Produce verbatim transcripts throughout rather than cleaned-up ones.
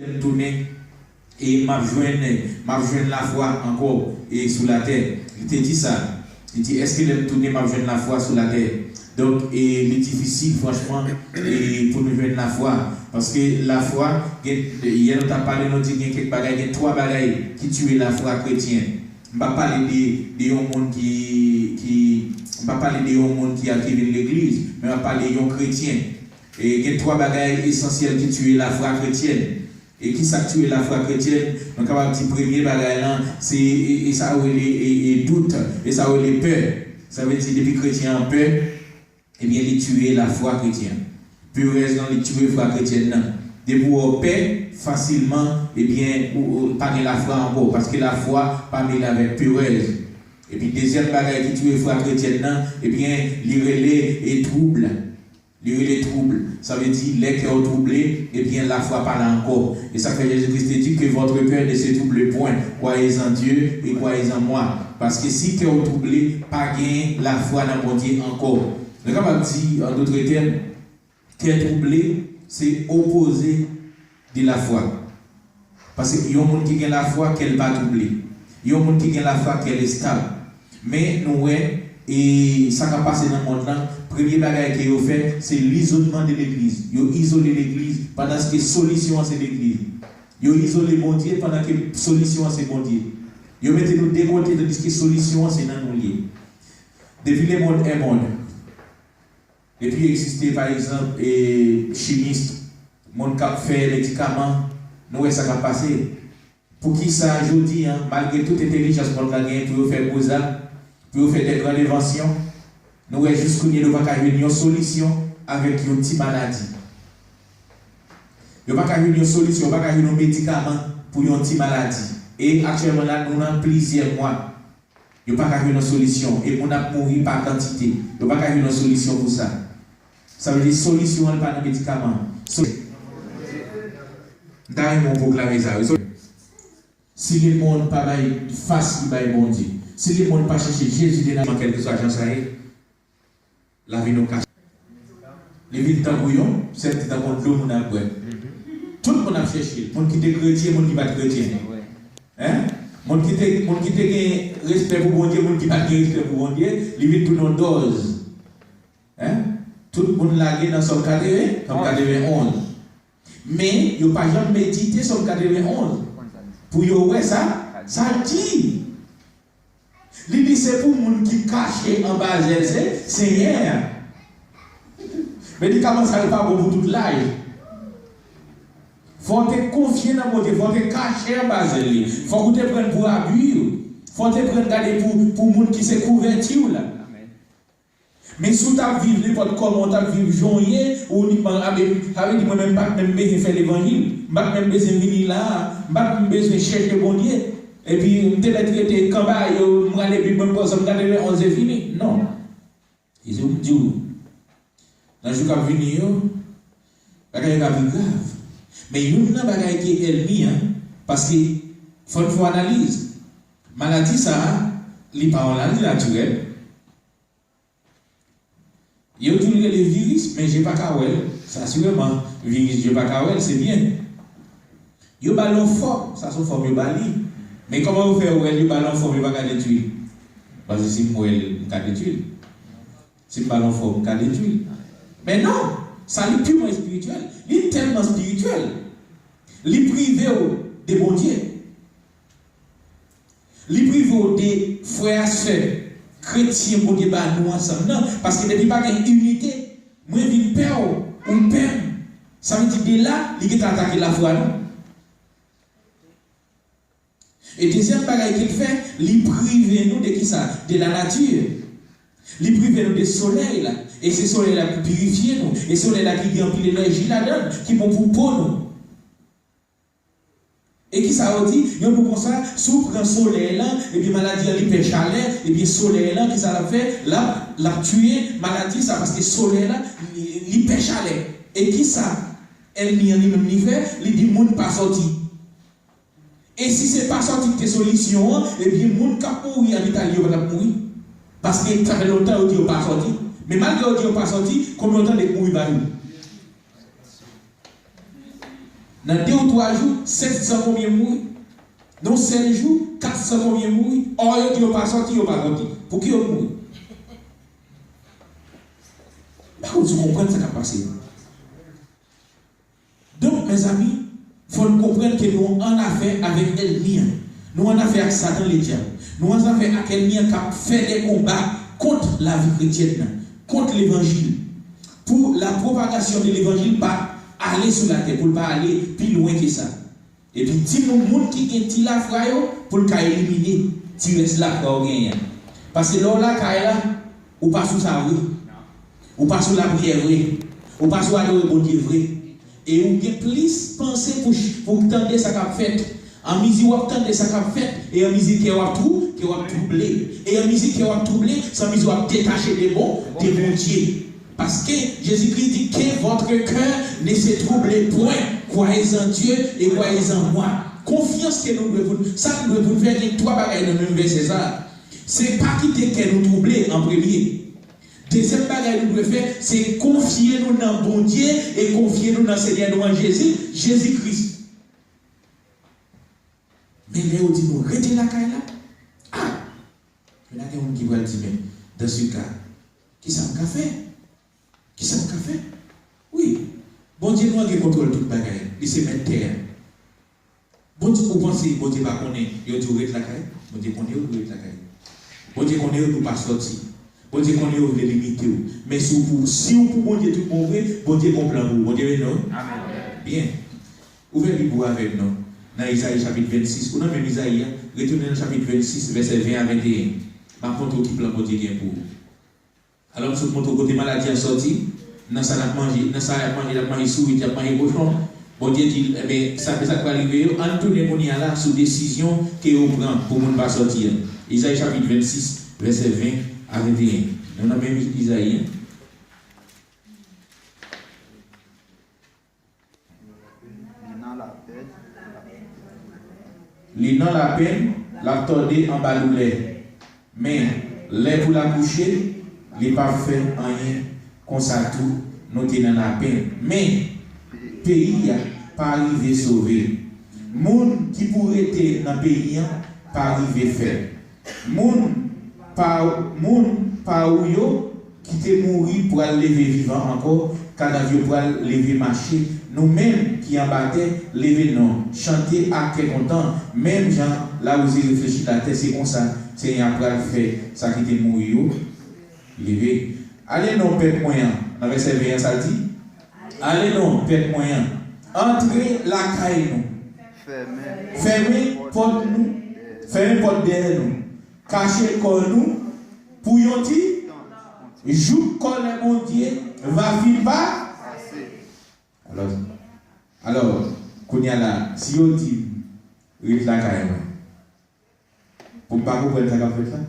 Lè m tounen, e m ap jwenn, m ap jwenn lafwa ankò, e sou latè. Li te di sa. Li di, èske lè m tounen, m ap jwenn lafwa sou latè? Donk, e li difisil, franchman, e pou nou jwenn lafwa. Paske lafwa, gen, yè nou t ap pale, nou di gen kèk bagay, gen twa bagay ki tiye lafwa kretyen. M pa pale de, de yon moun ki, ki, m pa pale de yon moun ki, ki vin legliz, men m ap pale yon kretyen. E gen twa bagay esansyèl ki tiye lafwa kretyèn. E ki sa k tiye lafwa kretyèn? Nou kapab di premye bagay lan, se, e, e sa yo rele, e, e dout, e sa yo rele pè. Sa vle di, depi kretyen an pè, ebyen, li tiye lafwa kretyen an. Perèz lan, li tiye fwa kretyèn nan. Depi w pè, fasilman, ebyen, ou, ou pa gen lafwa ankò, paske lafwa pa mele avèk perèz. Epi dezyèm bagay ki tiye fwa kretyèn nan, ebyen, li rele e twoub. Li rele twoub. Sa vle di, lè kè w twouble, ebyen, lafwa pa la ankò. E sa k fè Jezi Kris te di, que votre cœur ne se trouble point, croyez en Dieu et croyez en moi. Paske si kè w twouble, pa gen lafwa nan Bondye ankò. Nou kapab di, an dot tèm, kè twouble, se opoze de lafwa. Paske yon moun ki gen lafwa, kè l pa twouble. Yon moun ki gen lafwa, kè l estab. Men nou wè, e sa k ap pase nan mond lan, premye bagay ke yo fè, se lizolman de legliz. Yo izole legliz, pandan ke solisyon an se legliz. Yo izole Bondye, pandan ke solisyon an se Bondye. Yo mete nou de kote, tandiske solisyon an se nan nou l ye. Depi le monde est monde, depi egziste, pa egzanp, e chimis, moun k ap fè medikaman, nou wè sa k ap pase. Poukisa jodi a, malgre tout entèlijans mond lan genyen pou yo fè gwo zam, pou yo fè de gran envansyon, nou wè jis kounye a yo pa ka jwenn yon solisyon avèk yon ti maladi. Yo pa ka jwenn yon solisyon, yo pa ka jwenn yon medikaman pou yon ti maladi. E aktyèlman la, nou nan plizyè mwa. Yo pa ka jwenn yon solisyon. E moun ap mouri pa kantite. Yo pa ka jwenn yon solisyon pou sa. Sa vle di solisyon an pa nan medikaman. So, m ta renmen w pwoklame sa, wi. So, si lemonn pa bay fas li bay Bondye, si lemonn pa chèche Jezi de nan kèlkeswa jan sa ye, lavi nou kase. Li vin tankou yon, sèl ti tankou dlo moun ap bwè. Tout moun ap chèche l. Moun ki te kretyen, moun ki pa t kretyen. Hein? Moun ki te, moun ki te gen respè pou Bondye, moun ki pa t gen respè pou Bondye, li vin tounen yon dòz. Hein? Tout moun lage nan Sòm katreven, Sòm katreven onz. Men, yo pa janm medite Sòm katreven onz. Pou yo wè sa, sa l di. Li di se pou moun ki kache anba zèl se Senyè a. Medikaman sa yo pa bon pou tout laj. Fò w te konfye nan Bondye, fò w te kache anba zèl li. Fòk ou te pran l pou abi w. Fò w te pran l gade pou, pou moun ki se kouvèti w la. Men si w t ap viv nenpòt kòman, w t ap viv jan w ye, ou inikman, a, men, sa vle di mwen menm m pa t menm bezwen fè levanjil. M pa t menm bezwen vini la a. M pa t menm bezwen chèche Bondye. Epi m te mèt rete kanba yo, m rale Bib mwen, m pran Sòm katreven onz e fini. Non. E se pou m di w, nan jou k ap vini yo, bagay yo ka pi grav. Men youn nan bagay ke ènmi an, paske fò n fè yon analiz. Maladi sa a, li pa yon maladi natirèl. Yo di l rele viris, men je pa ka wè l. Sa sireman, viris je pa ka wè l, se byen. Yo ba l yon fòm, sa se yon fòm yo ba li. Men kòman yo fè wè l, yo ba l yon fòm, yo pa ka detwi l? Paske si m wè l, m ka detwi l. Si m ba l yon fòm, m ka detwi l. Men non, sa li piman espirityèl. Li tèlman espirityèl. Li prive w de Bondye. Li prive w de frè a sè kretyen Bondye ba nou ansanm nan, paske depi pa gen inite, mwen vin pè w, ou pè m. Sa vle di de la, li gentan atake lafwa nou. E dezyèm bagay ke l fè, li prive nou de kisa? De la nature. Li prive nou de solèy la. E se solèy la ki pirifye nou. E solèy la ki gen anpil enèji ladan l, ki bon pou po nou. E kisa yo di? Yo di w konsa, si w pran solèy lan, ebyen maladi an li pè chalè, ebyen solèy lan, kisa l ap fè? L ap, l ap tiye maladi sa, paske solèy lan, li, li pè chalè. E kisa ènmi an li menm li fè? Li di moun pa sòti. E si se pa sòti ki te solisyon an, ebyen moun k ap mouri an Itali yo pa t ap mouri. Paske sa fè lontan yo di yo pa sòti. Men malgre yo di yo pa sòti, konbyen w tande k mouri pa jou? Nan de ou twa jou, sèt san konbyen mouri? Nan yon sèl jou, kat san konbyen mouri? Ò, yo di yo pa sòti, yo pa sòti. Pouki yo mouri? Pako di konprann sa k ap pase. Donk, mezanmi, fò n konprann ke nou annafè avèk ènmi an. Nou annafè ak Satan ledyab. Nou annafè ak ènmi an k ap fè de konba kont lavi kretyèn nan, kont levanjil. Pou la propagation de l'évangile pa ale sou latè, pou l pa ale pi lwen ke sa. Epi timoun, moun ki gen ti lafwa yo, pou l ka elimine ti rès lafwa w genyen an. Paske lè w lakay la, ou pa sou sa vre. Ou pa sou lapriyè vre. Ou pa sou adore Bondye vre. E ou gen plis panse pou, pou tande sa k ap fèt. Anmizi w ap tande sa k ap fèt, e anmizi kè w ap twou-, kè w ap twouble. E anmizi kè w ap twouble, se anmizi w ap detache de bon, de Bondye. Paske Jezikri di, que votre cœur ne se trouble point, croyez en Dieu et croyez en moi. Konfyans ke nou dwe pou n, sa nou dwe pou n fè, gen twa bagay nan menm vèsè sa a. Se pa kite kè nou twouble an premye. Dezyèm bagay nou dwe fè, se konfye nou nan Bondye e konfye nou nan Senyè nou an Jezi, Jezi Kris. Men lè yo di nou rete lakay la, a, men la gen moun ki pral di, men, dans ce cas, kisa m ka fè? Kisa m ka fè? Wi, Bondye nou an gen kontwòl tout bagay, li se mèt tè a. Bondye, ou panse Bondye pa konnen yo di w ret lakay? Bondye konnen yo di w ret lakay. Bondye konnen yo di w pa sòti. Bondye konnen yo vle limite w. Men si w pou, si w pou Bondye tout bon vre, Bondye gon plan pou ou. Bondye beni w. Amèn. Byen. Ouvè Bib ou avè m non. Nan Izayi chapit vennsis. Ou nan menm Izayi a, retounen nan chapit vennsis, vèsè ven a venteyen. M ap montre w ki plan Bondye gen pou ou. Alò, m sot montre w kote maladi an sòti, nan sa n ap manje, nan sa y ap manje, y ap manje sourit, y ap manje kochon. Bondye di, enben, sa, sa k pral rive yo, ann tounen kounye a la sou desizyon ke yo pran pou moun pa sòti an. Izayi chapit vennsis, vèsè ven a venteyen. Nou nan menm Izayi, en? Li nan lapenn, l ap tòde anba doulè. Men, lè pou l akouche, li p ap fè anyen. Konsa tou, nou te nan lapenn. Men, peyi a pa rive sove. Moun ki pou rete nan peyi an pa rive fèt. Moun pa, moun pa ou yo ki te mouri pral leve vivan ankò, kadav yo pral leve mache. Nou menm ki anba tè, leve non, chante ak kè kontan, menm jan lawouze reflechi latè. Se konsa Senyè a pral fè sa ki te mouri yo leve. Ale non, pèp mwen an, nan vèsè ven an, sa l di? Ale non, pèp mwen an, antre lakay nou. Fèmen pòt nou, fèmen pòt dèyè nou. Kache kò nou pou yon ti, jouk kòlè Bondye va fin pa. Alò, alò, kounye a la, si yo di m ret lakay mwen, pou m pa konprann sa k ap fèt la?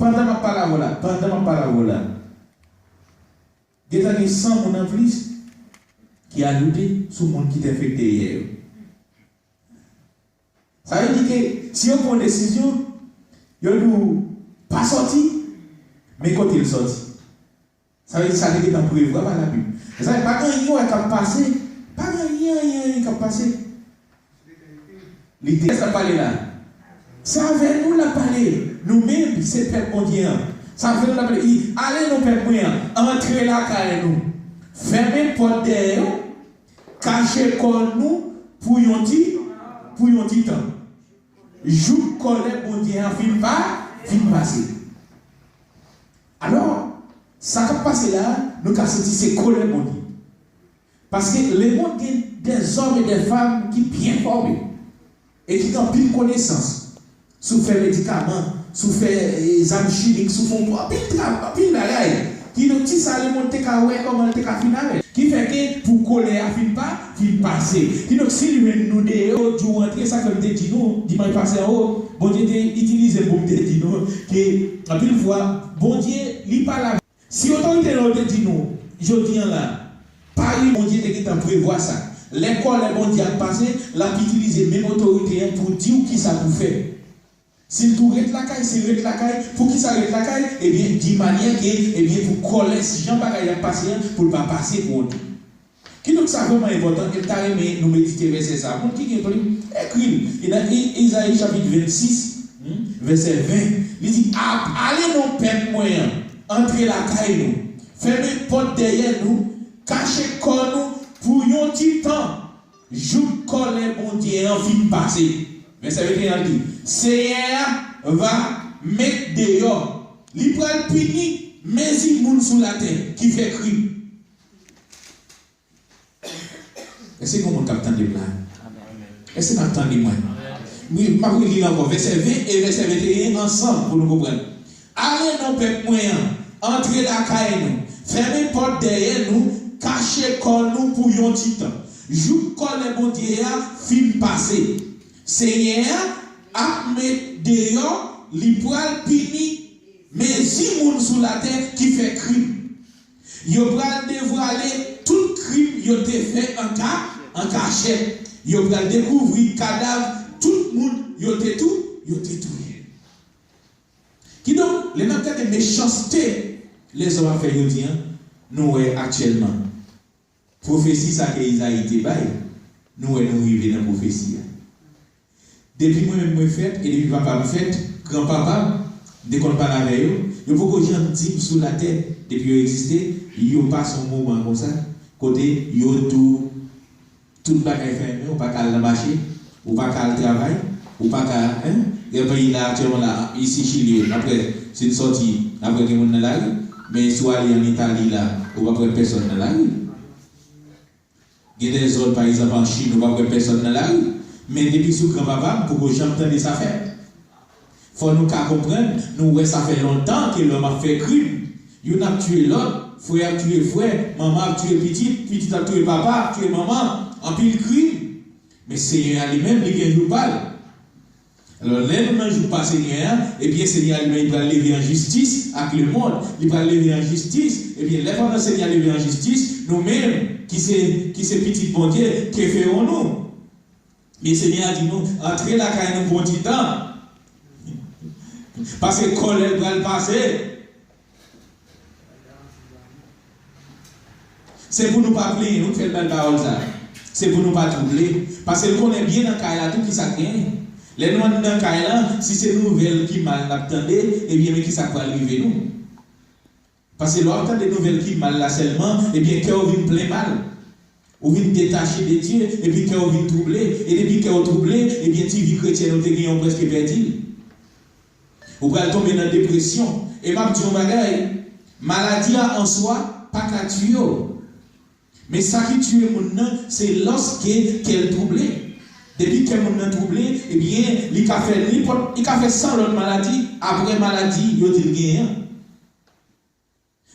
Pandan m ap pale avè w la, pandan m ap pale avè w la, gentan gen san moun anplis ki ajoute sou moun ki te enfekte yè yo. Sa vle di ke si yo pran yon desizyon, yo di w pa sòti, men kote l sòti. Sa vle di sa te gentan prevwa pa Labib. Sa vle di pa gen anyen wè k ap pase. Pa gen anyen, anyen, anyen k ap pase. Li te sa pale la. Se avè nou l ap pale. Nou menm, se pèp Bondye an. Sa vle di l ap pale. Li, ale non pèp mwen an. Antre lakay nou. Fèmen pòt dèyè yo. Kache kò nou pou yon ti, pou yon ti tan. Jouk kòlè Bondye an fin pa, fin pase. Alò, sa k ap pase la, nou ka santi se kòlè Bondye. Paske lemonn gen dèzòm e dèfanm ki byen fòme e ki gen anpil konesans sou fè medikaman, sou fè, e, zam chimik, sou fè anpil tra-, anpil bagay. Kidonk, ti sa lemonn te ka wè kòman l te ka fin avè l. Ki fè ke pou kòlè a fin pa, fin pase. Kidonk, si l jwenn nou deyò, di w antre, sa k fè m te di nou, dimanch pase anwo, Bondye te itilize m pou m te di nou ke, anpil fwa, Bondye, li pa la. Si otorite yo te di nou, jodi a la, pa rive, Bondye te gentan prevwa sa. Lè kòlè Bondye ap pase, l ap itilize menm otorite an pou di w kisa pou fè. Si l di w ret lakay, se ret lakay. Poukisa ret lakay? Ebyen, di manyè ke, ebyen, pou kòlè, si jan bagay ap pase an, pou l pa pase pou w. Kidonk, sa vrèman enpòtan, e m ta renmen nou medite vèsè sa. Moun ki gen plim, ekri l. E nan I- Izayi chapit vennsis, hmm, vèsè ven, li di, "A- Ale non, pèp mwen an, antre lakay nou, fèmen pòt dèyè nou, kache kò nou pou yon ti tan, jouk kòlè Bondye an fin pase." Vèsè venteyen di, "Senyè a va met deyò, li pral pini mezi moun sou latè ki fè krim." Èske gen moun k ap tande m la? Èske n ap tande mwen? Wi, m ap reli l ankò, vèsè ven e vèsè venteyen ansanm pou nou konprann. "Ale non, pèp mwen an, antre lakay nou, fèmen pòt dèyè nou, kache kò nou pou yon ti tan, jouk kòlè Bondye a fin pase. Senyè a ap met deyò, li pral pini mezi moun sou latè ki fè krim. Yo pral devwale tout krim yo te fè an ka- an kachèt. Yo pral dekouvri kadav tout moun yo te tou- yo te touye." Kidonk, lè n ap gade mechanste lèzòm ap fè jodi a, nou wè aktyèlman. Pwofesi sa ke Izayi te bay, nou wè nou rive nan pwofesi a. Depi mwen menm mwen fèt, e depi papa m fèt, granpapa m, m te konn pale avè yo, yo poko janm di m sou latè, depi yo egziste, yo pase yon moman konsa, kote yo tou, tout bagay fèmen, ou pa ka al nan mache, ou pa ka al travay, ou pa ka, en, gen peyi la aktyèlman la, isi Chili, n ap wè, si n sòti, n ap wè gen moun nan lari, men si w ale an Itali la, ou p ap wè pèsòn nan lari. Gen de zòn, pa egzanp, an Chin, ou p ap wè pèsòn nan lari. Men depi sou granpapa m, m poko janm tande sa fèt. Fò nou ka konprann, nou wè sa fè lontan ke lòm ap fè krim. Youn ap tiye lòt, frè ap tiye frè, manman ap tiye pitit, pitit ap tiye papa, ap tiye manman, anpil krim. Men Senyè a li menm, li gen jou pa l. Alò, lè nou nan jou pa Senyè a, ebyen, Senyè a li menm, li pral leve an jistis ak lemonn. Li pral leve an jistis. Ebyen, lè pandan Senyè a leve an jistis, nou menm, ki se, ki se pitit Bondye, que ferons-nous? Men Senyè a di nou, antre lakay nou pou yon ti tan. Paske kòlè l pral pase. Se pou nou pa plenyen, wi, m fè l bay pawòl sa. Se pou nou pa twouble. Paske l konnen byen nan kay la tou ki sa k genyen. Lè nou anndan kay la, si se nouvèl ki mal n ap tande, ebyen, men ki sa k pral rive nou. Paske lè w ap tande nouvèl ki mal la sèlman, ebyen, kè w vin plen mal. Ou vin detache de Dye, epi kè w vin twouble. E depi kè w twouble, ebyen, ti vi kretyèn ou te genyen, ou prèske pèdi l. Ou pral tonbe nan depresyon. E m ap di yon bagay, maladi a an swa pa ka tiye w. Men sa ki tiye moun nan, se lòske kè l twouble. Depi kè moun nan twouble, ebyen, li ka fè nenpòt, li ka fè san lòt maladi, apre maladi yo di l genyen an.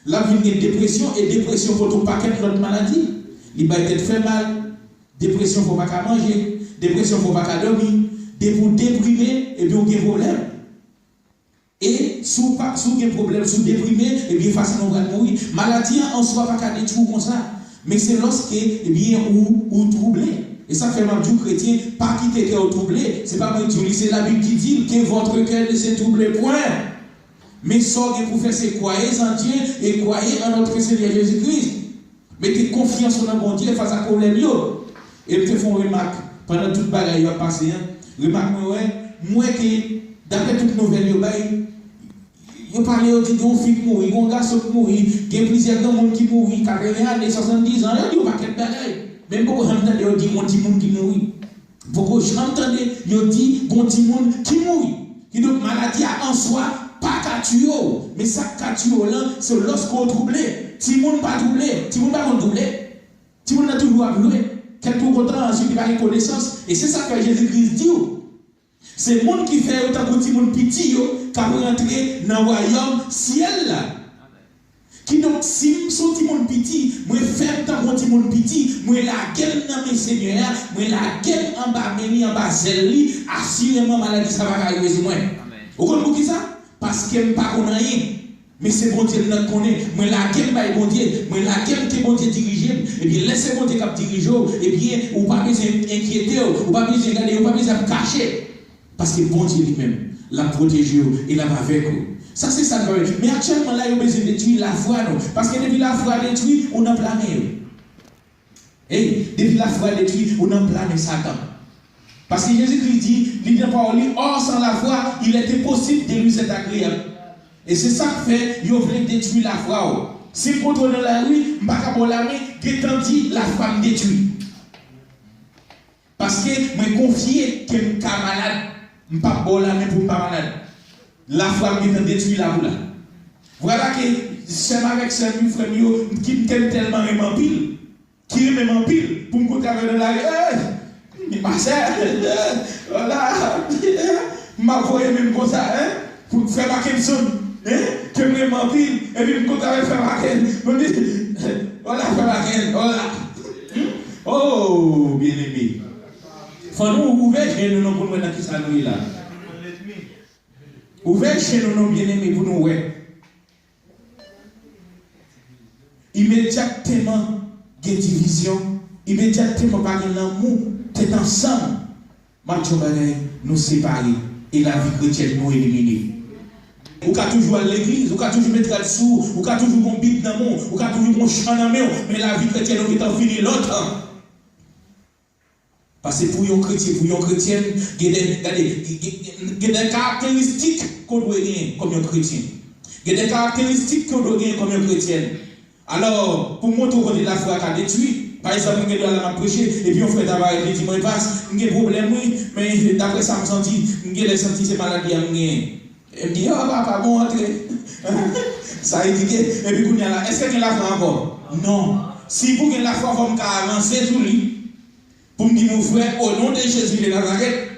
L ap vin gen depresyon, e depresyon pote yon pakèt lòt maladi. Li bay tèt fè mal, depresyon fè w pa ka manje, depresyon fè w pa ka dòmi. Depi w deprime, ebyen w gen pwoblèm. E si w pa, si w gen pwoblèm, si w deprime, ebyen fasilman w pral mouri. Maladi an an swa pa ka detwi w konsa. Men se lòske, ebyen, ou, ou twouble. E sa k fè m ap di w, kretyen, pa kite kè w twouble. Se pa mwen k di w li, se Labib ki di l, que votre cœur ne se trouble point. Men sa w gen pou fè se croyez en Dieu et croyez en notre Seigneur Jésus-Christ. Mete konfyans ou nan Bondye fas a pwoblèm yo. E m te fè yon remak pandan tout bagay yo ap pase an. Remak mwen wè, m wè ke daprè tout nouvèl yo bay, yo pale yo di gen yon fi k mouri, gen yon gason k mouri, gen plizyè granmoun ki mouri, katreven ane, swasanndiz an, yo di yon pakèt bagay. Men m poko janm tande yo di gon timoun ki mouri. Poko janm tande yo di gon timoun ki mouri. Kidonk, maladi a an swa pa ka tiye w. Men sa k ka tiye w lan, se lòske w twouble. Timoun pa twouble. Timoun pa konn twouble. Timoun nan toujou ap jwe. Kèt tou kontan, ansuit li pa gen konesans. E se sa k fè Jezi Kris di w, se moun ki fè yo tankou timoun piti yo k ap rantre nan wayòm syèl la. Kidonk, si m se yon timoun piti, mwen fè m tankou yon timoun piti, mwen lage m nan men Senyè a, mwen lage m anba men li, anba zèl li, asireman maladi sa pa ka rive sou mwen. Ou konn poukisa? Paske m pa konn anyen. Men se Bondye m nan k konnen. Mwen lage m bay Bondye, mwen lage m ke Bondye dirije m. Ebyen, lè se Bondye k ap dirije w, ebyen, ou pa bezwen enkyete w, ou pa bezwen gade, ou pa bezwen ap kache. Paske Bondye li menm, l ap pwoteje w e l ap avèk ou. Sa se sa n pa bezwen. Men aktyèlman la, yo bezwen detwi lafwa nou. Paske depi lafwa detwi, ou nan pla men yo. Ey, depi lafwa detwi, ou nan pla men Satan. Paske Jezikri di, li nan pawòl li, or sans la foi, il est impossible de lui être agréable. E se sa k fè yo vle detwi lafwa w. Si m kontre w nan lari, m pa ka ba w lamen, gentan di lafwa m detwi. Paske mwen konfye ke m ka malad, m p ap ba w lamen pou m pa malad. Lafwa m gentan detwi la pou la. Vwala ke sè m avèk sè m yo, frè m yo, ki m ke m tèlman renmen anpil, ki renmen m anpil, pou m kontre avè l nan lari, ey, ma sè, vwala, m ap voye men m konsa, en, pou frè Mackenson, en, ke m renmen anpil, epi m kontre avè frè Mackenson, pou m di, vwala, frè Mackenson, vwala. Oh, byeneme. Fò nou ouvè je nou non pou n wè nan kisa nou ye la. Ouvè je nou non, byeneme, pou nou wè. Imedyatman gen divizyon, imedyatman pa gen lanmou, tèt ansanm, m ap di yon bagay, nou separe, e lavi kretyèn nou elimine. Ou ka toujou al legliz, ou ka toujou met rad sou ou, ou ka toujou gon bib nan men w, ou ka toujou gon chan nan men w, men lavi kretyèn ou gentan fini lontan. Paske pou yon kretyen, pou yon kretyèn, gen de, gade, gen, gen, gen de karakteristik ke w dwe genyen kòm yon kretyen. Gen de karakteristik ke w dwe genyen kòm yon kretyèn. Alò, pou montre w kote lafwa ka detwi, pa egzanp, mwen gen dwa la m ap preche, epi yon frè ta parèt, li di mwen, "Pas, m gen pwoblèm, wi, men daprè sa m santi, m genlè santi se maladi a m genyen." E m di, "Oh, papa, bon antre." Sa edike, epi kounye a la, èske gen lafwa ankò? Non. Si pou gen lafwa, fò m ka avanse sou li. Pou m di nou, frè, o non de Jezi de Nazarèt,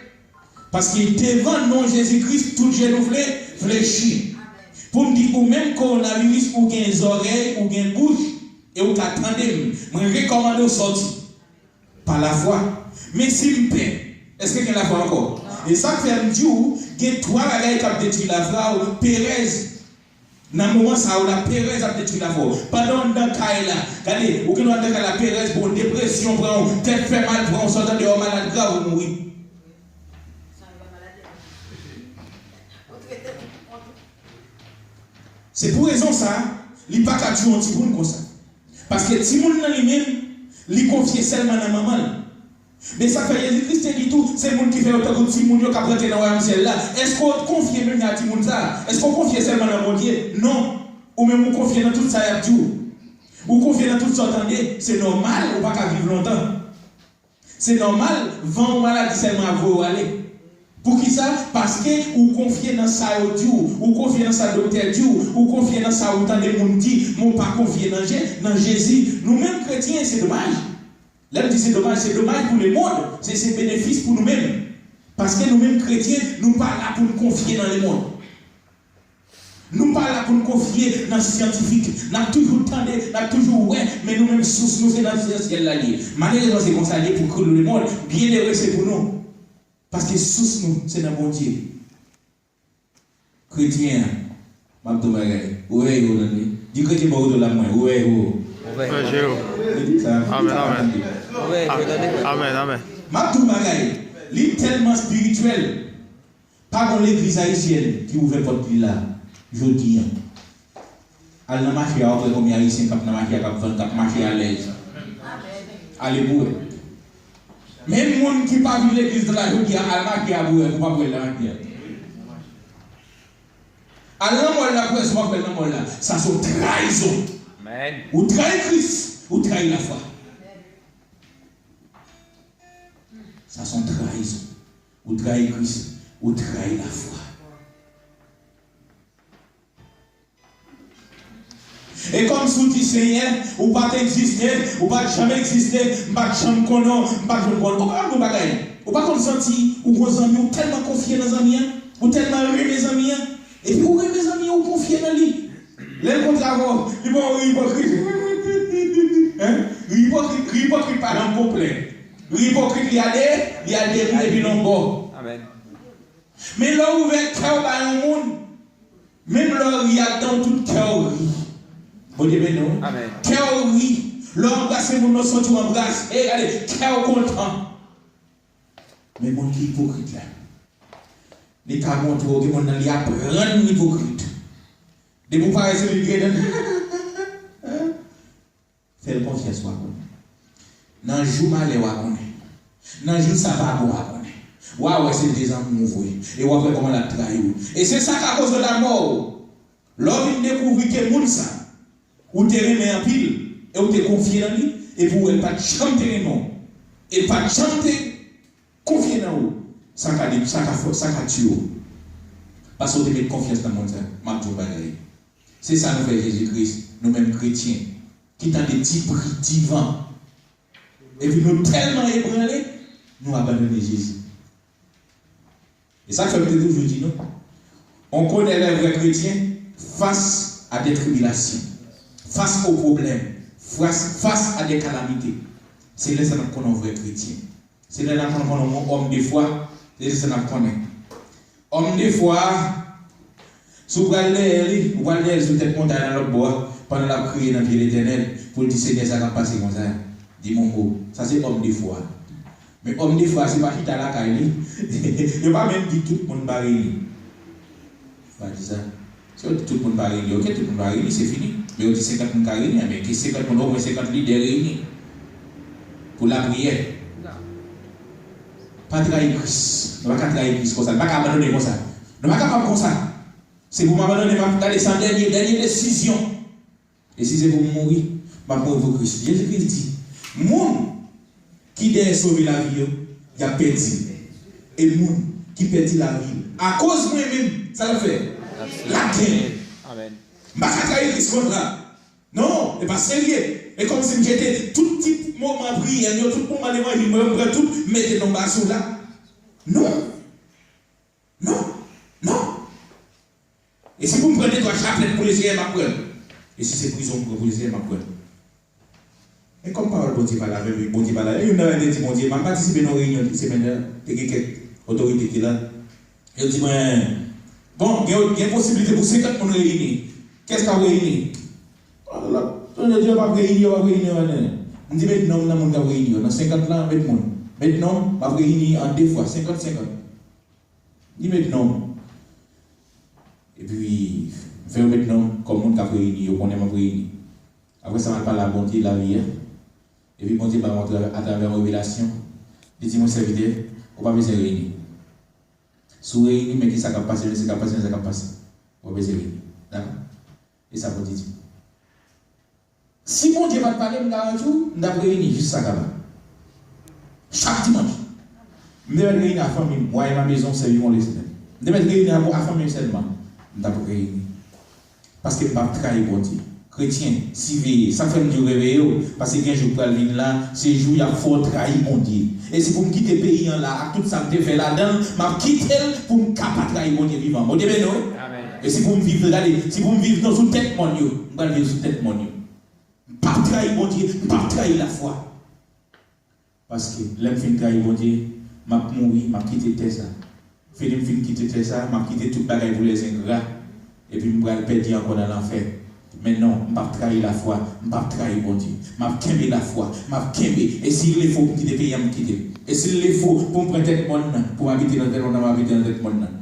paske devan non Jezi Kris, tout je nou vle flechi. Pou m di ou menm, kowonaviris, ou gen zòrèy, ou gen bouch, e ou ka tande m, mwen rekòmande w sòti. Pa lafwa. Men si m pè, èske gen lafwa ankò? E sa k fè m di w, gen twa bagay k ap detwi lafwa w, perèz. Nan moman sa yo, laperèz ap detwi lafwa w. Pandan w anndan kay la, gade, ou gen dwa anndan kay la, perèz pran w, depresyon pran w, tèt fè mal pran w, sot andeyò malad grav, ou mouri. Se pou rezon sa, li pa ka tchwe yon timoun konsa. Paske timoun nan li menm, li konfye sèlman nan manman l. Men sa k fè Jezi Kris te di tou, se moun ki fè yo tankou timoun yo k ap rantre nan wayòm syèl la. Èske w konfye menm jan a timoun sa a? Èske w konfye sèlman nan Bondye? Non. Ou menm ou konfye nan tout sa y ap di w. Ou konfye nan tout sa w tande. Se nòmal, ou pa ka viv lontan. Se nòmal, van ou maladi sèlman ap voye w ale. Poukisa? Paske ou konfye nan sa yo di w, ou konfye nan sa doktè di w, ou konfye nan sa ou tande moun di, men ou pa konfye nan Je-, nan Jezi. Nou menm kretyen, se domaj. Lè m di se domaj, se domaj pou lemonn, se, se benefis pou nou menm. Paske nou menm kretyen, nou pa la pou n konfye nan lemonn. Nou pa la pou n konfye nan syantifik. N ap toujou tande, n ap toujou wè, men nou menm sous nou se nan syèl la li ye. Malerezman, se konsa li ye pou tout lemonn. Byennere se pou nou. Paske sous nou se nan Bondye. Kretyen an, m ap di w bagay. Ouvè je w, tande. Di kretyen bò kote w la, mwen, ouvè je w. Ouvè je w. Di sa, di sa, tande. Ouvè je w, tande. Amèn, amèn. M ap di w bagay. Li tèlman espirityèl. Pa gon legliz ayisyèn ki ouvè pòt li la, jodi a. Al nan mache a, w ap wè konbyen ayisyen k ap nan mache a, k ap vann, k ap mache alèz. Ale pou w wè. Menm moun ki pa vin legliz la jodi a, al mache a pou w wè, pou w pa pou w wè l nan mache a. Al nan mòl la pou w wè si w ap wè l nan mòl la. Sa se yon trayizon. Amèn. Ou trayi Kris, ou trayi lafwa. Sa se yon trayizon. Ou trayi Kris, ou trayi lafwa. E kòmsi w di, Senyè, ou pa t egziste, ou pa t janm egziste, m pa t janm konnen w, m pa t janm konnen w. Ou pa konn yon bagay. Ou pa konn santi ou gon zanmi, ou tèlman konfye nan zanmi an, ou tèlman renmen zanmi an, epi ou renmen zanmi an, ou konfye nan li. Lè l kontre avè w, li ba w ri ipokrit. Hein? Ri ipokrit, ri ipokrit pa janm konplen. Ri ipokrit, li ale, li al debouye epi nan yon bò. Amèn. Men lè w ouvè kè w bay yon moun, menm lè w ri ak dan w, tout kè w ri. Bondye beni w. Amèn. Kè w ri. Lè w anbrase moun nan, w santi w anbrase. E gade, kè w kontan. Men moun ki ipokrit la, li ka montre w, gen moun nan li aprann ipokrit. Depi w parèt sou li, li gen dan. Fè l konfyans, w a konnen. Nan jou malè w a konnen. Nan jou sa pa bon w a konnen. W a wè se l te zanmi w vre. E w a wè kòman l ap trayi w. E se sa k a koze lanmò w. Lè w vin dekouvri ke moun sa, ou te renmen anpil, e w te konfye nan li, epi w wè l pa t janm te renmen w, e l pa t janm te konfye nan ou, sa ka, sa ka fè, sa ka tiye w. Paske w te met konfyans nan moun sa. M ap di w bagay. Se sa nou fè Jezi Kris, nou menm kretyen, ki tande ti bri divan. Epi nou tèlman ebranle, nou abandone Jezi. E sa k fè m te toujou di nou, on connaît les vrais chrétiens face à des tribulations, face aux problèmes, face, face à des calamités. Se lè sa n ap konnen on vrè kretyen. Se lè n ap konnen on homme de foi, se lè sa n ap konnen. Homme de foi, si w pral dèyè li, ou pral dèyè l sou tèt montay nan lòt bò a, pandan l ap kriye nan pye Letènèl, pou l di, Senyè, sa k ap pase konsa? Di m on mo. Sa se homme de foi. Men homme de foi, se pa chita lakay li. Yo pa menm di tout moun pa reyini. Yo pa di sa. Si yo di tout moun pa reyini, oke, tout moun pa reyini, se fini. Men yo di senkant moun ka reyini, men ke senkant moun, omwen senkant lidè reyini. Pou lapriyè. Pa trayi Kris. Nou pa ka trayi Kris konsa. Nou pa ka abandone konsa. Nou pa kapab konsa. Se pou m abandone, m ap gade sa dènye, dènye desizyon. E si se pou m mouri, m ap mouri pou Kris. Jezi Kris di, moun ki dèyè sove lavi yo, y ap pèdi l. E moun ki pèdi lavi l akoz mwen menm, sa l ap fè? L ap genyen l. Amèn. M pa ka trayi Kris konsa. Non, e pa serye. E kòmsi m jete tout tip moman priyè m yo, tout moman levanjil mwen yo, m pran tout, m mete non m ba sou la. Non. Non. Non. E si pou m pran de twa chaplèt pou Lesenyè, m ap pran l. E si se prizon pou m pran pou Lesenyè, m ap pran l. Men kòm pawòl Bondye pale avè m, Bondye pale avè m. Youn nan yo te di Bondye, m ap patisipe nan yon reyinyon semèn nan, te gen kèk otorite ki la. Yo di mwen, bon, gen, gen posiblite pou senkant moun reyini. Kès k ap reyini? Lòt, yo di yo p ap reyini, yo p ap reyini, yo p ap reyini. M di, met non m nan moun k ap reyini yo. Nan senkant lan, met moun. Met non m, m ap reyini an de fwa, senkant senkant. Li met non m. Epi, m fè yo met non m kòm moun k ap reyini, yo konnen m ap reyini. Apre sa, m al pale a Bondye lavi a. Epi Bondye ba mwen atravè, atravè yon revelasyon. Li di mwen, sèvitè, ou pa bezwen reyini. Si w reyini, men ki sa k ap pase, men sa k ap pase, men sa k ap pase. Ou pa bezwen reyini. Dakò? E sa Bondye di m. Si Bondye pa t pale, m garanti w, m t ap reyini jis sa kaba. Chak dimanch. M te mèt reyini a fanmi m, Moi et ma maison servirons l'Éternel. M te mèt reyini a, a fanmi m sèlman. M t ap reyini. Paske m p ap trayi Bondye. Kretyen, siveye. Sa k fè m di w reveye w, paske gen jou k pral vin la, se jou y ap fè w trayi Bondye. E si pou m kite peyi an la, ak tout sa m te fè ladan l, m ap kite l pou m ka pa trayi Bondye vivan. Bondye beni w, wi. Amèn. E si pou m viv, gade, si pou m viv non sou tèt mòn yo, m pral viv sou tèt mòn yo. M p ap trayi Bondye, m p ap trayi lafwa. Paske lè m fin trayi Bondye, m ap mouri, m ap kite tè sa. Fini m fin kite tè sa, m ap kite tout bagay pou lèzengra. Epi m pral pèdi ankò nan lanfè. Men non, m p ap trayi lafwa, m p ap trayi Bondye. M ap kenbe lafwa, m ap kenbe. E si l le fo pou m kite peyi a, m kite. E si l le fo pou m pran tèt mòn nan, pou m abite nan tèt mòn nan, m abite nan tèt mòn nan.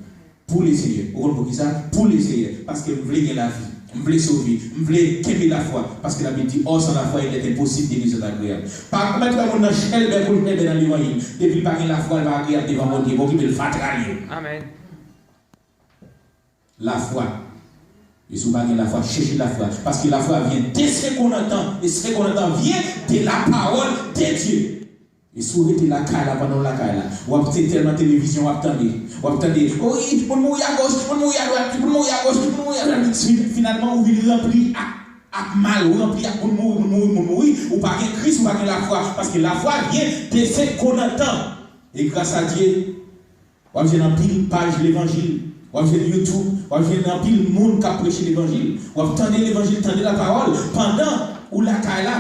Pou Lesenyè. Ou konn poukisa? Pou Lesenyè. Paske m vle gen lavi. M vle sove. M vle kenbe lafwa. Paske Labib di, or, sans la foi, il est impossible de lui être agréable. Pa mèt wè moun nan chèlbè kou l chèlbè nan levanjil. Depi l pa gen lafwa, l pa agreyab devan Bondye. Okipe l, fatra l ye. Amèn. Lafwa. E si w pa gen lafwa, chèche lafwa. Paske lafwa vyen de ce qu'on entend. Et ce qu'on entend vient de la parole de Dieu. E si w rete lakay la, pandan w lakay la, w ap te tèlman televizyon w ap tande. W ap tande, o wi, moun mouri agoch, moun mouri adwat, moun mouri agoch, moun mouri adwat. Fin-, finalman, ou vin ranpli ak, ak mal, ou ranpli ak moun mouri, moun mouri, moun mouri. Ou pa gen Kris, ou pa gen lafwa. Paske lafwa vyen de ce qu'on entend. E gras a Dye, w ap jwenn anpil paj levanjil. W ap jwenn YouTube. W ap jwenn anpil moun k ap preche levanjil. W ap tande levanjil, tande lapawòl. Pandan ou lakay la,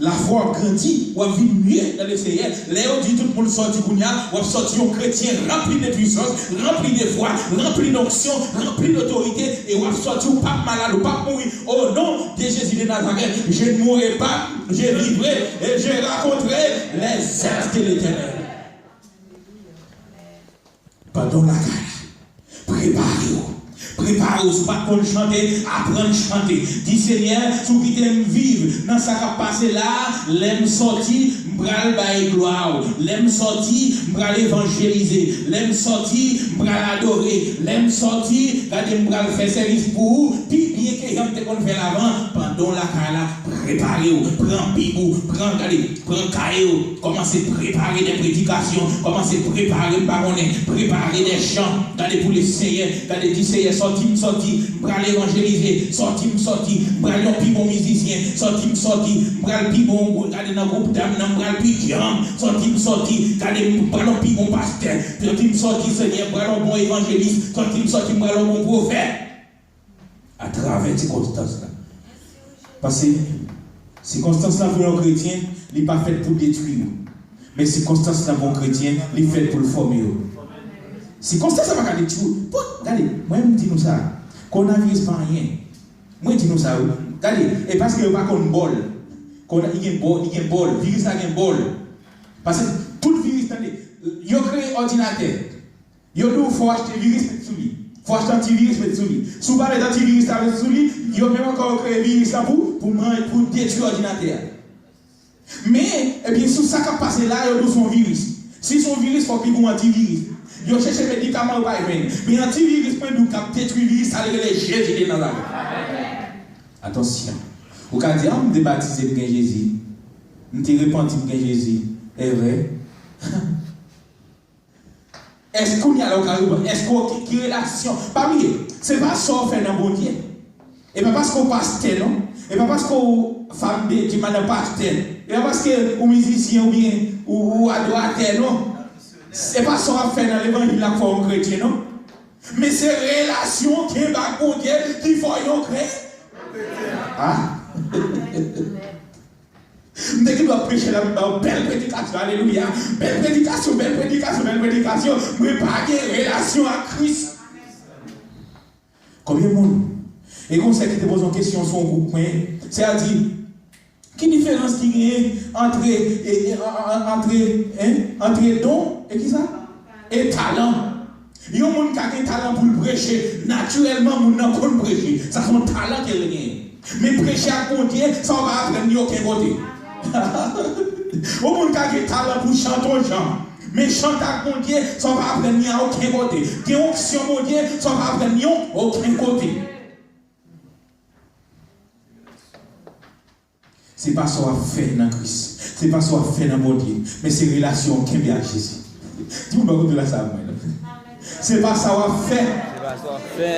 lafwa w ap grandi, w ap vin mye nan Lesenyè. Lè yo di tout moun sòti kounye a, w ap sòti yon kretyen ranpli de pwisans, ranpli de fwa, ranpli donksyon, ranpli dotorite, e w ap sòti, ou p ap malad, ou p ap mouri. Au nom de Jésus de Nazareth, je ne mourrai pas, je vivrai et je raconterai les actes de l'Éternel. Pandan w lakay la, prepare w. Prepare w, si w pa t konn chante, aprann chante. Di, Senyè, si w kite m viv nan sa k ap pase la a, lè m sòti, m pral bay glwa w. Lè m sòti, m pral evanjelize. Lè m sòti, m pral adore. Lè m sòti, gade, m pral fè sèvis pou ou pi byen ke jan m te konn fè l avan. Pandan w lakay la, prepare w, pran Bib ou, pran, gade, pran kaye w, kòmanse prepare de predikasyon, kòmanse prepare, m pa konnen, prepare de chan. Gade pou le Senyè, gade, di, Senyè, sòti m sòti, m pral evanjelize, sòti m sòti, m pral yon pi bon mizisyen, sòti m sòti, m pral pi bon, gade, nan gwoup dam nan, m pral pi djanm, sòti m sòti, gade, m pral yon pi bon pastè, sòti m sòti, Senyè, m pral yon bon evanjelis, sòti m sòti, m pral yon bon pwofèt. Atravè sikonstans la. Paske sikonstans la pou yon kretyen, li pa fèt pou detwi w. Men sikonstans la pou yon kretyen, li fèt pou l fòme w. Sikonstans la pa ka detwi w. Bon, gade, mwen, m di nou sa. Kowonaviris pa anyen. Mwen di nou sa, wi. Gade, e paske yo pa konn bòl. Kowona, li gen bòl, li gen bòl. Viris la gen bòl. Paske tout viris, tande, yo kreye òdinatè. Yo di w fò w achte viris met sou li. Fò w achte antiviris met sou li. Si w pa met antiviris la met sou li, yo menm ankò yo kreye viris la pou, pou man-, pou detwi òdinatè a. Men, ebyen, sou sa k ap pase la, yo di w se yon viris. Si se yon viris, fòk li gen yon antiviris. Yo chèche medikaman, yo pa jwenn. Men antiviris mwen di w k ap detwi viris sa, l rele Jezi de Nazarèt. Atansyon. Ou ka di, a, m te batize, m gen Jezi. M te repanti, m gen Jezi. E vre? Èske kounye a la ou ka reponn? Èske w, ki, ki relasyon? Pa bliye, se pa sa w fè nan Bondye. E pa paske w pastè, non. E pa paske w fanm de Dye, madan pastè. E pa paske ou mizisyen oubyen ou, ou adoratè, non. Se pa sa w ap fè nan levanjil la k fè w yon kretyen, non. Men se relasyon w kenbe ak Bondye ki fè w yon kretyen. Ah? M te gen dwa preche la, m ba w bèl predikasyon, alelouya. Bèl predikasyon, bèl predikasyon, bèl predikasyon. Mwen pa gen relasyon ak Kris. Konbyen moun? E gon sè ki te poze yon kesyon sou yon gwoup mwen. Sè a di, ki diferans ki genyen antre, e, e, an, an, antre, en, antre don e kisa? E talan. Yon moun ka gen talan pou l preche, natirèlman moun nan konn preche. Sa se yon talan ke l genyen. Men preche ak Bondye, sa w pa aprann li okenn kote. Yon moun ka gen talan pou chante yon jan, men chante ak Bondye, sa w pa aprann li a okenn kote. Gen onksyon Bondye, sa w pa aprann li okenn kote. Se pa sa w ap fè nan Kris. Se pa sa w ap fè nan Bondye. Men se relasyon w kenbe ak Jezi. Di moun bò kote w la sa ak mwen, non. Se pa sa w ap fè. Se pa sa w ap fè.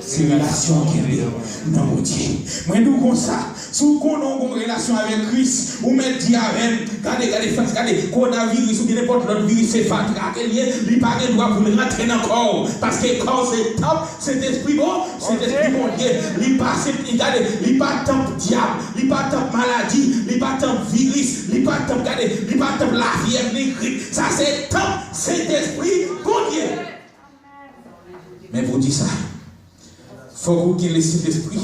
Se relasyon w kenbe nan Bondye. Mwen di w konsa, si w konnen w gon relasyon avèk Kris, ou mèt di avè m, gade, gade, frè, gade, kowonaviris oubyen nenpòt lòt viris, se fatra ke l ye, li pa gen dwa pou l rantre nan kò w. Paske kò w se tanp Sentespri bon, Sentespri Bondye. Li pa, se, gade, li pa tanp dyab, li pa tanp maladi, li pa tanp viris, li pa tanp, gade, li pa tanp lafyèv ni grip. Sa se tanp Sentespri Bondye. Men pou di sa, fòk ou gen Lesentespri.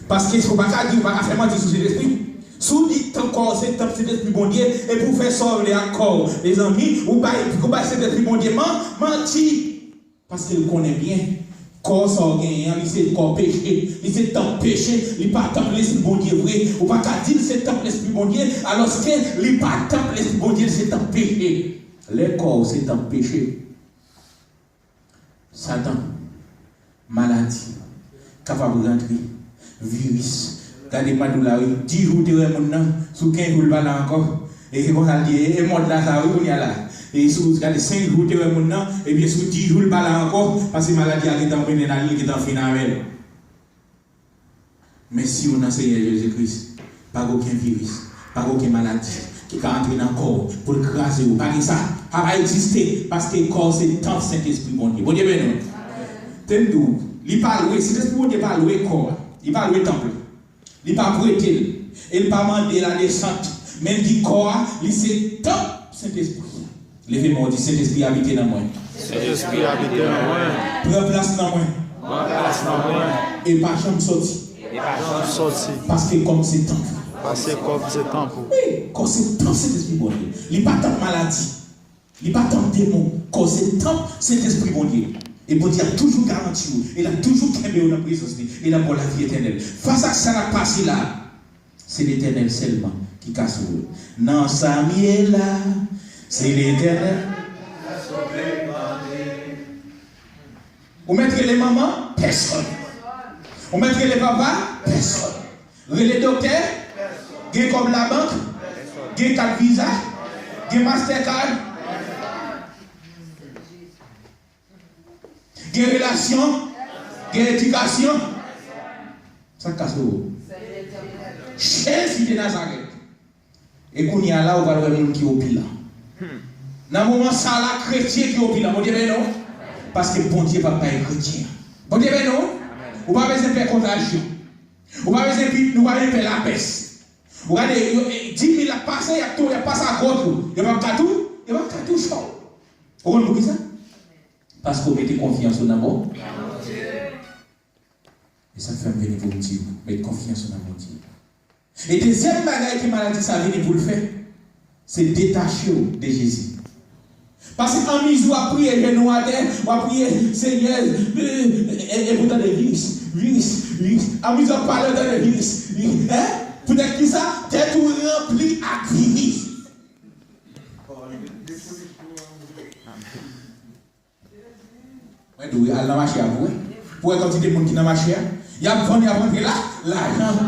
Paske ou pa ka di, ou pa ka fè manti sou Sentespri. Si w di tanp kò w se tanp Sentespri Bondye, epi w fè sa w vle ak kò w, mezanmi, ou bay, ou bay Sentespri Bondye man, manti. Paske l konnen byen, kò sa w genyen an, li se kò peche, li se tanp peche, li pa tanp Lespri Bondye vre. Ou pa ka di l se tanp Lespri Bondye, alòske li pa tanp Lespri Bondye, li se tanp peche. Lè kò w se tanp peche, Satan, maladi, kapab rantre, viris. Gade mwa d la, wi. Dis jou w te wè moun nan, sou kenz jou l pa la ankò. E se konsa l di, e, e mòd la sa, wi, kounye a la. E sou, gade, senk jou w te wè moun nan, ebyen, sou dis jou l pa la ankò, paske maladi a gentan mennen nan li, li gentan fin avè l. Men si w nan Senyè Jezi Kris, pa gen okenn viris, pa gen okenn maladi ki ka antre nan kò w pou l kraze w. Pa gen sa. Sa pa egziste, paske kò w se tanp Sentespri Bondye. Bondye beni w. Tande m di w, li pa lwe, Sentespri Bondye pa lwe kò a. Li pa lwe tanp la. Li pa prete l. E l pa mande ladesant. Men l di kò a, li se tanp Sentespri. Leve men w, di, Sentespri abite nan mwen. Sentespri abite nan mwen. Pran plas nan mwen. Pran plas nan mwen. E pa janm sòti. E pa janm sòti. Paske kò m se tanp ou. Paske kò m se tanp ou. Wi, kò se tanp Sentespri Bondye. Li pa tanp maladi. Li pa tanp demon. Kò se tanp Sentespri Bondye. E Bondye ap toujou garanti w, e l ap toujou kenbe w nan prezans li, e l ap ba w lavi etènèl. Fas ak sa n ap pase la, se Letènèl sèlman ki ka sove w. Nan sa m ye la, se Letènèl. Ou mèt rele manman? Pèsonn. Ou mèt rele papa? Pèsonn. Rele doktè? Gen kòb labank? Gen kat viza? Gen Mastercard? Gen relasyon? Gen edikasyon? Sa k ka sove w? Jezi de Nazarèt. E kounye a la, ou pral wè moun ki opilan. Nan moman sa la, kretyen ki opilan. Bondye beni w. Paske Bondye p ap bay kretyen. Bondye beni w. Ou pa bezwen pè kontajyon. Ou pa bezwen pi, nou pa bezwen pè lapès. Ou gade, yo, e, dis mil ap pase, y ap tou, y ap pase a gòj ou. Yo p ap ka tou, yo p ap ka touche w. Ou konn poukisa? Paske w mete konfyans ou nan Bon-, e sa k fè m vini pou m di w, met konfyans ou nan Bondye. E dezyèm bagay ke maladi sa vini pou l fè, se detache w de Jezi. Paske anmezi w ap priye, jenou atè, w ap priye, Senyè, e, e, e pou tande viris, viris, viris. Anmezi w ap pale, w tande viris, viris. Hein? Poutèt kisa? Tèt ou ranpli ak viris. Mwen di w, al nan mache a pou wè. Pou wè kantite moun ki nan mache a. Y ap vann, y ap rantre la, lajan.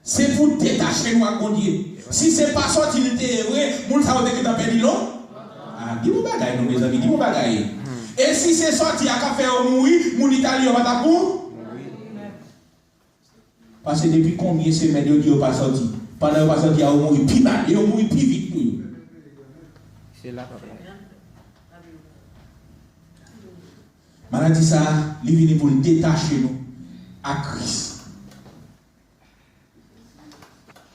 Se pou detache nou ak Bondye. Si se pa sòti li te ye vre, moun sa yo te gentan pèdi lon. Ah, di m yon bagay non, mezanmi, di m yon bagay. E si se sòti a k ap fè yo mouri, moun Itali yo pa t ap mouri? Paske depi konbyen semèn yo di yo pa sòti? Pandan yo pa sòti a, yo mouri pi mal, yo mouri pi vit pou yo. Se la, papa. Maladi sa a, li vini pou l detache nou ak Kris.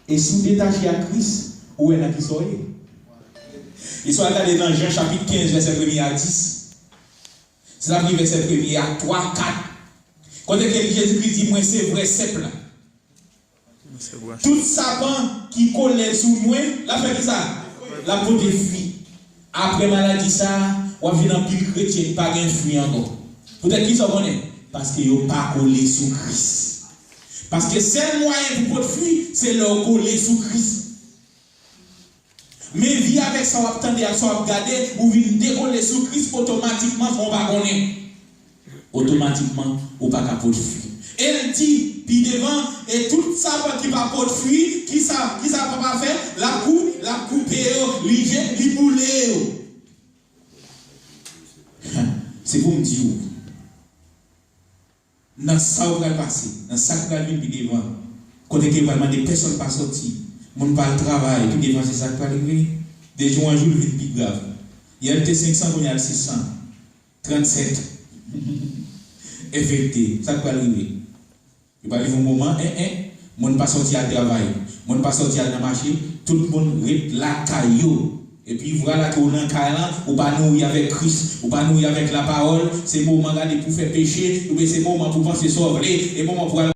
E si w detache ak Kris, ou wè nan kisa w ye. E si w al gade nan Jan chapit kenz, vèsè premye a dis, si n ap li vèsè premye a twa, kat, kote ke Jezikri di, "Mwen se vrè sèp la." Tout sapan ki kole sou mwen, l ap fè kisa? L ap pote fwi. Apre maladi sa a, w ap jwenn anpil kretyen ki pa gen fwi ankò. Poutèt kisa w konnen? Paske yo pa kole sou Kris. Paske sèl mwayen pou pot fwi, se lè w kole sou Kris. Men vi avèk sa w ap tande ak sa w ap gade, ou vin dekole sou Kris otomatikman san w pa konnen. Otomatikman, ou pa ka pot fwi. E l di, pi devan, e tout sapan ki pa pot fwi, kisa, kisa papa fè? L ap kou-, l ap koupe yo, li je-, li boule yo. Se pou m di w. Nan sa w pral pase, nan sa k pral vin pi devan, kote ke yo pral mande pèsonn pa sòti, moun pa al travay, pi devan se sa k pral rive. De jou an jou, l vin pi grav. Yè l te senk san, kounye a l sis san trannsèt enfekte. Sa k pral rive? Yo pral rive yon moman, en, en, moun pa sòti al travay, moun pa sòti al nan mache, tout moun ret lakay yo. Epi vwala ke w nan kay lan, ou pa nouri avèk Kris, ou pa nouri avèk lapawòl, se moman gade pou fè peche, oubyen se moman pou panse sa w vle, e moman pou al